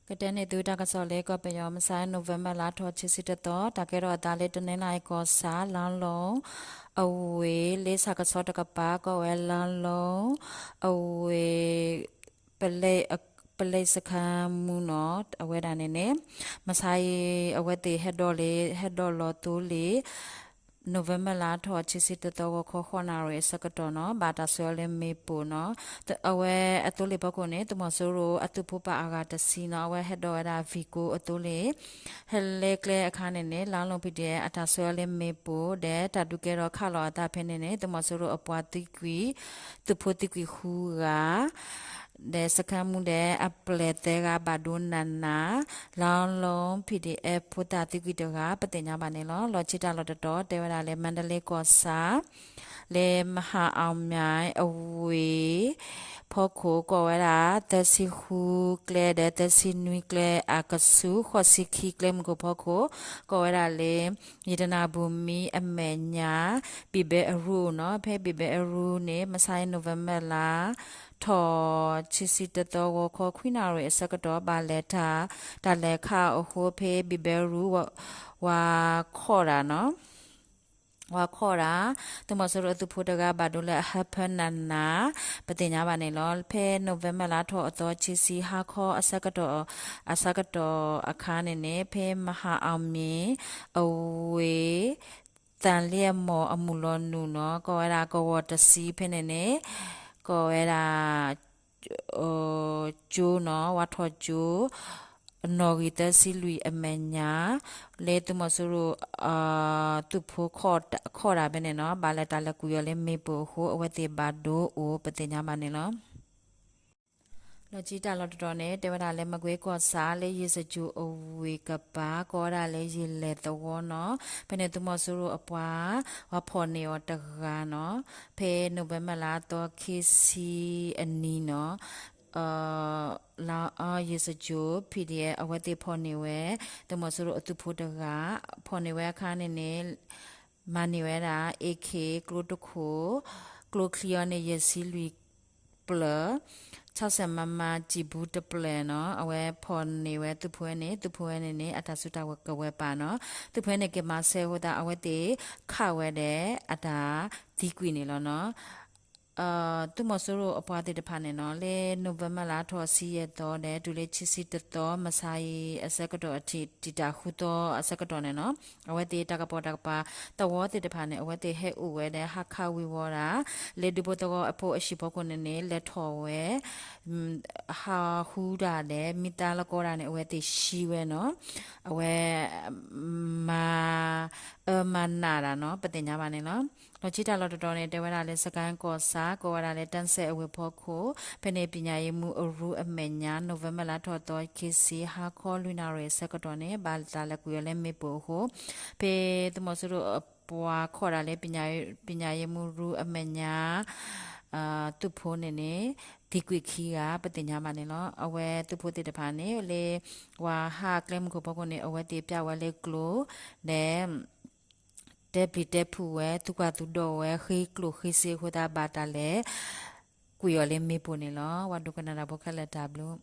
ကတဲန့ၢ်သုတၢ်ကစီၣ်လၢကီၢ်ပယီၤ မုၢ်ဆါ November လါထီၣ်ခံဆံတသီ တၢ်ကဲထီၣ်အသးလၢတနီသရံၣ်ကီၢ်ဆၣ် လါလီၤ အဝ့ၢ် လၢဆၣ်ကဆီတကပၤ ကိးဝဲလါလီၤ အဝ့ၢ် ပလဲစခန်းမှူးနီၤ အဝဲဒၣ်န့ၣ်န့ၣ် မုၢ်ဆါအံၤ အဝဲသ့ၣ်ဟဲဒိးလၢ ဟဲဒိးလီၤသိလ့ၣ် November လါထီၣ်ခံဆံတသီ ဂီၤခီဃိးနၣ်ရံၣ်အဆၢကတီၢ်နီၤ ဘၣ်တၢ်ဆှၢအီၤလၢမ့ၣ်ပိၢ်နီၤ အဝဲအသိလ့ၣ်ဖီခိၣ်န့ၣ် သုးမီၤစိရိၤအသုးဖိပာ်အဂၤတဆံနီၤ အဝဲဟဲဒိးဝဲဒၣ် vehicle အသိလ့ၣ် ဟဲလဲကျဲအခါန့ၣ်န့ၣ် လါလီၤ PDF အတၢ်ဆှၢအီၤလၢမ့ၣ်ပိၢ် ဒီးတၢ်ဒုးကဲထီၣ်ခးလီၤအသးဖဲန့ၣ်န့ၣ် သုးမီၤစိရိၤအပှၤသံကွံာ် သုးဖိသံကွံာ်ဃုဂၤ ဒီးစခန်းမှူးဒီးအပျဲၢ်သၢဂၤဘၣ်ဒိနးနး လါလီၤ PDF ဖိသၣ်သံကွံာ်တဂၤ ပသ့ၣ်ညါဘၣ်န့ၣ်လီၤ. လီၢ်ခံတၢ်လီၢ်တတီၤ တဲဝဲဒၣ်လၢ မန္တလေးကီၢ်ဆၣ် လၢမဟာအောင်မြင် အဝ့ၢ် ဖီခိၣ် ကိးဝဲဒၣ် သၢဆံဃုကျဲဒီး သၢဆံနွံကျဲအကဆူး ဃိးဆံခံကျဲမုၢ်ခိၣ်ဖီခိၣ် ကိးဝဲဒၣ်လၢ ရတနာဘူမိ အမဲာ်ညါ ဘံၣ်ဘဲအရူနီၤ ဖဲဘံၣ်ဘဲအရူန့ၣ် မုၢ်ဆါအံၤ November လါထီၣ်ခံဆံတသီ ဂီၤခီခွံနၣ်ရံၣ်အဆၢကတီၢ် ဘၣ်လဲၤတၢ် တၢ်လဲၤခးအဃိ ဖဲဘံၣ်ဘဲအရူ ဝၤခီၣ်တၢ်နီၤ ဝၤခီၣ်တၢ် သုးမီၤစိရိၤအသုးဖိတဂၤဘၣ်ဒိလၢအဟၢဖၢနးနး ပသ့ၣ်ညါဘၣ်န့ၣ်လီၤ. ဖဲ November လါထီၣ်အသီခံဆံ ဟါခီအဆၢကတီၢ် အဆၢကတီၢ်အခါန့ၣ်န့ၣ် ဖဲမဟာအောင်မြင် အဝ့ၢ် သၣ်လ့ၣ်အမီၢ်အမုၢ်လီၤနုာ်နီၤ ကိးဝဲဒၣ်ကဝီၤတဆံ ဖဲန့ၣ်န့ၣ် ကိးဝဲဒၣ် ကၠိနီၤ ဝၤထီၣ်ကၠိ နီၣ်ဂံၢ်သၢဆံလွံၢ်အမဲာ်ညါ လၢသုးမီၤစိရိၤ သုးဖိခီၣ်တၢ်ဖဲန့ၣ်နီၤ ဘၣ်လဲၤတၢ်လဲၤကွံာ်အီၤလၢမ့ၣ်ပိၢ်အဃိ အဝဲသ့ၣ်ဘၣ်ဒိအိၣ် ပသ့ၣ်ညါဘၣ်န့ၣ်လီၤ. လီၢ်ခံတၢ်လီၢ်တတီၤန့ၣ် တဲဝဲဒၣ်လၢ မကွ့ကီၢ်ဆၣ် လၢယ့ၣ်စကၠိၤအဝ့ၢ်ကပၤ ကိးဝဲဒၣ်လၢယ့ၣ်လဲၣ်သဝီနီၤ ဖဲန့ၣ်သုးမီၤစိရိၤအပှၤ ဝၤဖီၣ်န့ၢ်အီၤတဂၤနီၤ ဖဲ November လါသီခံဆံအနံၤနီၤ လါအီယ့ၣ်စကၠိၤ PDF အဝဲသ့ၣ်ဖီၣ်န့ၢ်ဝဲ သုးမီၤစိရိၤအသုးဖိတဂၤ ဖီၣ်န့ၢ်ဝဲအခါန့ၣ်န့ၣ် မၤန့ၢ်ဝဲဒၣ် AK ကျိတခိၣ် ကျိချံအီၤန့ၣ် ယဲၢ်ဆံလွံၢ်ပျၢၢ် ဆီဆဲးမၤမၤ ကံၣ်ဘူးတပျဲၢ်နီၤ အဝဲဖီၣ်န့ၢ်ဝဲသုးဖိဝဲန့ၣ် သုးဖိဝဲန့ၣ်န့ၣ် အတၢ်စုတၢ်ကဝဲၤပာ်နီၤ သုးဖိဝဲန့ၣ်က့ၤမၤစၢၤအဃိသတး အဝဲသ့ၣ်ခးဝဲဒီးအတၢ်သံကွံာ်န့ၣ်လီၤနီၤ သုးမီၤစိရိၤအပှၤသ့ၣ်တဖၣ်န့ၣ်နီၤ လၢ November လါထီၣ်ဆံယဲၢ်သီဒီး တုၤလၢခံဆံတသီ မုၢ်ဆါအံၤအဆၢကတီၢ်အထံၣ် တံာ်တာ်ဃုသီအဆၢကတီၢ်န့ၣ်နီၤ အဝဲသ့ၣ်တၢ်ကပီၤတၢ်ကပၤ သဝီသ့ၣ်တဖၣ်န့ၣ် အဝဲသ့ၣ်ဟဲအိၣ်ဝဲဒီး ဟးခးဝံၤဝီၤဒၣ် လၢဒူဖိသဝီအဖိအဟံၣ်ဖီခိၣ်န့ၣ်န့ၣ် လဲၤထီၣ်ဝဲ ဟးဃုတၢ်ဒီး မံသးလီၤကီတၢ်န့ၣ် အဝဲသ့ၣ်ဆံဝဲနီၤ အဝဲ မၤအၢမၤနးတၢ်နီၤ ပသ့ၣ်ညါဘၣ်န့ၣ်လီၤ. လီၢ်ခံတၢ်လီၢ်တတီၤန့ၣ် တဲဝဲဒၣ်လၢ စကဲၣ်ကီၢ်ဆၣ် ကိးဝဲဒၣ်လၢ တၢ်စဲးအဝ့ၢ်ဖီခိၣ် ဖဲန့ၣ် ပညာရေးမှူးအရူအမဲာ်ညါ November လါထီၣ်သီခံဆံ ဟါခီလွံၢ်နၣ်ရံၣ်အဆၢကတီၢ်န့ၣ် ဘၣ်တၢ်လဲၤကွံာ်အီၤလၢမ့ၣ်ပိၢ်အဃိ ဖဲသုးမီၤစိရိၤအပှၤခီၣ်ဒၣ်လၢ ပညာရေးမှူးရူအမဲာ်ညါ သုးဖိန့ၣ်န့ၣ် သံကွံာ်ခံဂၤ ပသ့ၣ်ညါဘၣ်န့ၣ်လီၤ. အဝဲသုးဖိသ့ၣ်တဖၣ်န့ၣ် လၢ ဝၤဟးကျဲမုၢ်ခိၣ်ဖီခိၣ်န့ၣ် အဝဲသ့ၣ်ပျၢ်ဝဲလၢကျိၤ ဒီး တဲပျံၤတဲဖုးဝဲ သူၣ်ကွၢ်သူၣ်ဒိၣ်ဝဲ ဃ့ကျိၣ်ဃ့စ့အဃိသတး ဘၣ်တၢ်လဲၤကွံာ်အီၤလၢမ့ၣ်ပိၢ်န့ၣ်လီၤ. ပှၤဒိကနၣ်တၢ်ဖိခဲလၢာ်တၢ်ဘျုး